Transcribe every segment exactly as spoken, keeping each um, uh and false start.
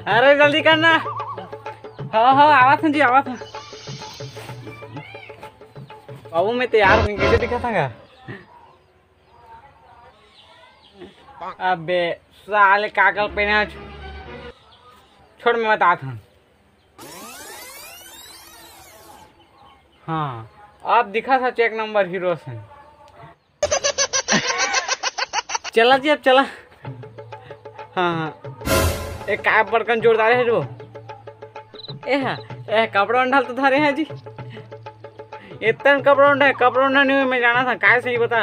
अरे जल्दी करना। हाँ हाँ, आवत हन जी, आवत हन। बाबू, मैं तैयार हूँ, कैसे दिखा था? अबे साले, काकल पहने आज। छोड़, मैं बतात हूँ। हाँ, अब दिखा था चेक नंबर हीरो से। चला जी, अब चला। हाँ हाँ, एक काय बड़कन जोरदार है जो। ए हाँ, ए कपड़ा उंडाल तो धरे हैं जी। इतना कपड़ा उंडा है, कपड़ा उंडा नहीं हुआ, मैं जाना था, काय सही बता।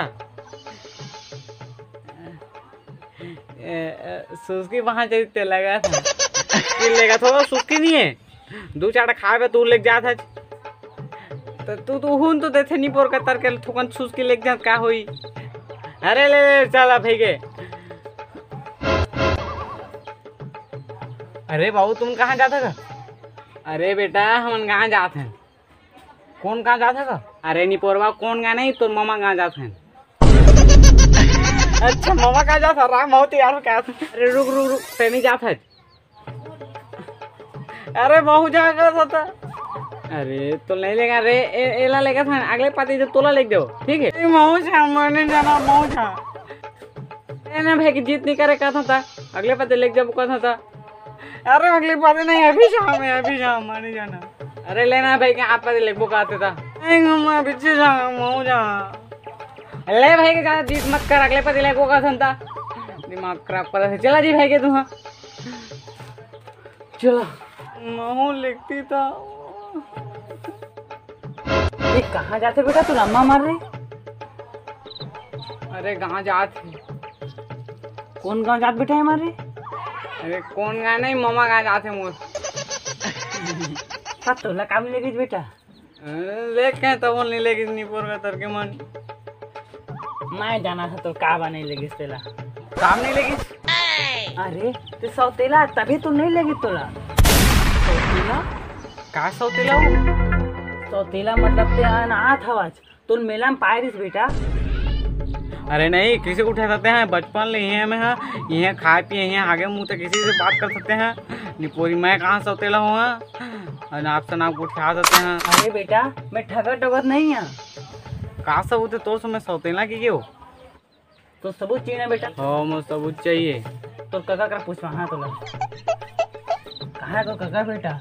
ए, ए, सुस्की वहाँ चली ते लगा था। कि लेगा थोड़ा सुस्की नहीं है। दू चार खाबे तू लेके जात हच। त तू तो हुन तो देथे नी पोर का तर के थोकन सुस्की लेके जात का होई। अरे ले ले, चल अब भैगे। अरे बाबू, तुम कहाँ जात का? अरे बेटा, हमन कहाँ जात हैं? कौन कहाँ जात है का? अरे निपोरवा, कौन कहाँ नहीं, तोर मामा कहाँ जात है। अच्छा, मामा कहाँ जात है? राम, बहुत यार क्या? अरे रुक रुक रुक, तें नहीं जात है। अरे महू जा कर था। अरे तो नहीं लेगा रे, ए, एला लेगा था, अगले पाती जो तोला लेके जाओ, ठीक है? ए, महू जा, मैं नहीं जाना, महू जा। ए ना भाई कि जीत नहीं करे कहत होता, अगले पाते लेके जाबो कहत होता। अरे अगले पाते नहीं, अभी जा, मैं अभी जा, मैं नहीं जाना। अरे लेना भाई कि आप पाते लेबो कहत होता। नहीं, मैं पीछे जा, मैं जा। ले भाई कि ज्यादा जीत मत कर, अगले पाते लेबो कहत होता। दिमाग खराब कर, चला जी भाई के तू, हाँ। चला। महू लिखती था। ये कहाँ जाते बेटा, तू लम्बा मार रे? अरे गाँव जात है। कौन गाँव जात बेटा है मार रे? अरे कौन गाँव नहीं, मामा गाँव जात है मोर। का तोला काम ले गई बेटा? अरे, लेके तो वो नहीं लेगी, नहीं पोर का तर के मन। मैं जाना था तो का बा नहीं लेगी तेला। काम नहीं लेगी? अरे, ते सौतेला, तभी तो नहीं लेगी तोला। सौतेला? का सौतेला वो? सौतेला मतलब ते अनाथ हवच। तोर मेला में पाए रिस बेटा। अरे नहीं, किसी को उठा सकते हैं, बचपन ले इहे में है, इहे खाए पिए, इहे आगे मुंह तक किसी से बात कर सकते हैं। निपोरी मैं कहाँ सौतेला हूँ, हाँ? और आपसे नाम को उठा सकते हैं। अरे बेटा, मैं ठगत ठगत नहीं है। का सबूत है तोर से मैं सौतेला की हो? तो सबूत चाहिए ना बेटा? हाँ, मोर सबूत चाहिए। तो कका करा पूछवा, हाँ, तोला। कहाँ है तो कका बेटा?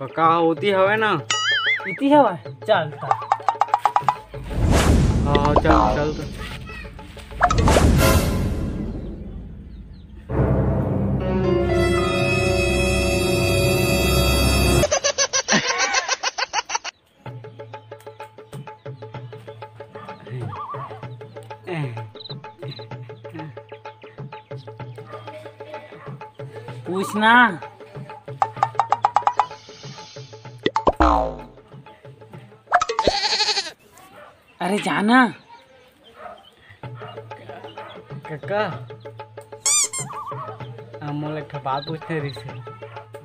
कका होती हवे ना। इती हवा? चल ता। हाँ, चल, चल तो। पूछना। अरे जाना। कका, हम मोला एक ठो बात पूछते रहिस हे।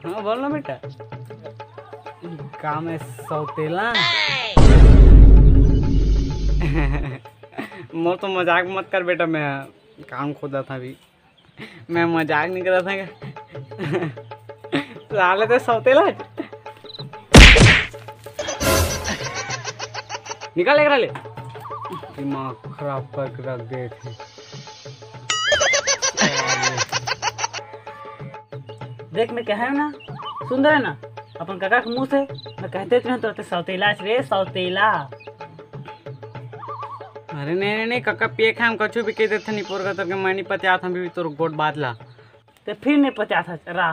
हाँ, बोल ना बेटा। का मैं सौतेला? मोर तो मजाक मत कर बेटा, मैं काम खोदा था अभी। मैं मजाक नहीं करत हंव। साले ते सौतेला। निकाल एक ले। दिमाग खराब करके रख दे थे। देख, मैं कहे हंव ना, सुंदर है ना, अपन काका के मुंह से मैं कहते तो नहीं, तो सौतेला रे, सौतेला। अरे नहीं, नहीं, नहीं, कका पिए खाए हम कछु भी कह देथे, नहीं पोरगा तोर के मैं नहीं पचात हम भी तोर गोठ बात ला। ते फिर नहीं पचात हस रा।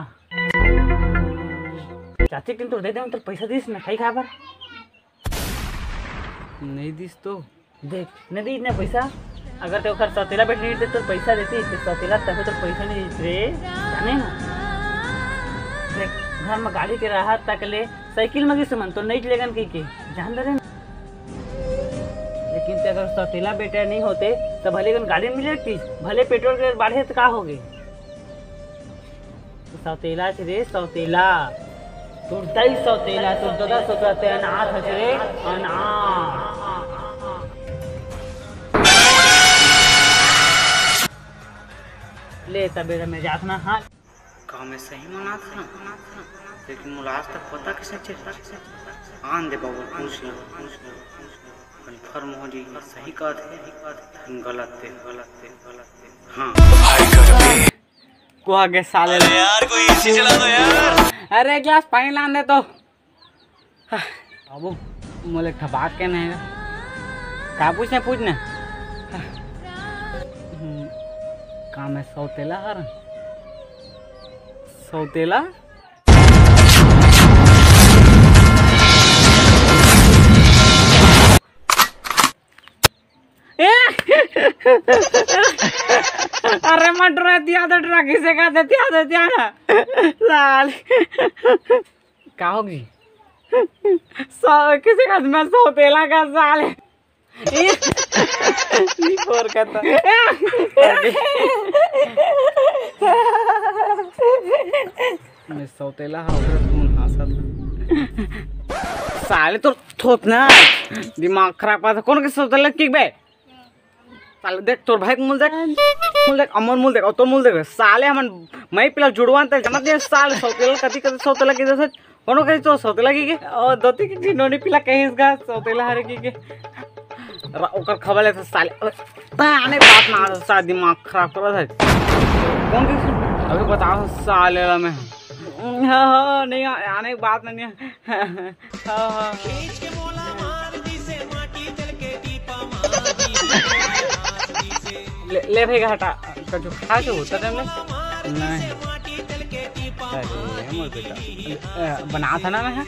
चाची टिन तो दे दे, तो पैसा दिस ना खाई खाए बर। नहीं दिस तो? देख, नहीं दी इतना पैसा। अगर ते ओकर सौतेला बेटा नहीं देते तो पैसा देती, ते सौतेला तभी तो पैसा नहीं देते रे, जाने ना। देख, घर में गाड़ी के राहत तक ले, साइकिल में किस मन तो नहीं लेगन कह के, जान दे रे। लेकिन ते अगर सौतेला बेटा नहीं होते, तो भले कन गाड़ी मिले थी, भले पेट्रोल के रेट बढ़े तो का हो गए? सौतेला छ रे, सौतेला। तोर दाई सौतेला, तोर ददा सौतेला, ते अनाथ हस रे, अनाथ। ले तबे मैं जात ना, हाँ। का मैं सही मनात हंव? लेकिन मोला आज तक पता कइसे चलिस? आन दे बाबू, पूछ ले, कंफर्म हो जाही, सही कहत हे, गलत हे, गलत हे, गलत हे। हाँ। को आगे साले। अरे यार, कोई एसी चला दो यार। अरे, एक गिलास पानी लान दे तो। बाबू, मोला एक ठा बात कहना हे। का पूछना, पूछना। हम्म, का मैं सौतेला हरंव? सौतेला? ए! अरे, मैं डरा दिया तो डरा किसे का दे दिया, दे दिया ना। साले। का हो गई? सौ, किसे का मैं सौतेला का साले। ए! नहीं फोर का था। मैं सौतेला हंव, ओकरे तुम हंसत हव। साले तो थोथना दिमाग खराब कर, कौन के सौतेला किक बे? साले देख तोर भाई के मुंह देख, मुंह देख, अमर मुंह देख, और तोर मुंह देख, साले हमन मैं पिला जुड़वान ते जनत नहीं साले सौतेला कति कति सौतेला के जैसे कोनो कही तो सौतेला की के, और दोती की नोनी पिला कही इसका सौतेला हरे की के। रा-, ओकर खबर लेते साले। ता आने बात ना आता, साला दिमाग खराब कर रहा था। कौन किस? अभी बताओ साले ला मैं। हाँ, हाँ, नहीं आ-, आने की बात नहीं है। हाँ, हाँ। ले, ले भाई हटा, कछु खा के होता टाइम में? नहीं। अरे, मोर बेटा। अ, बना था ना मैं?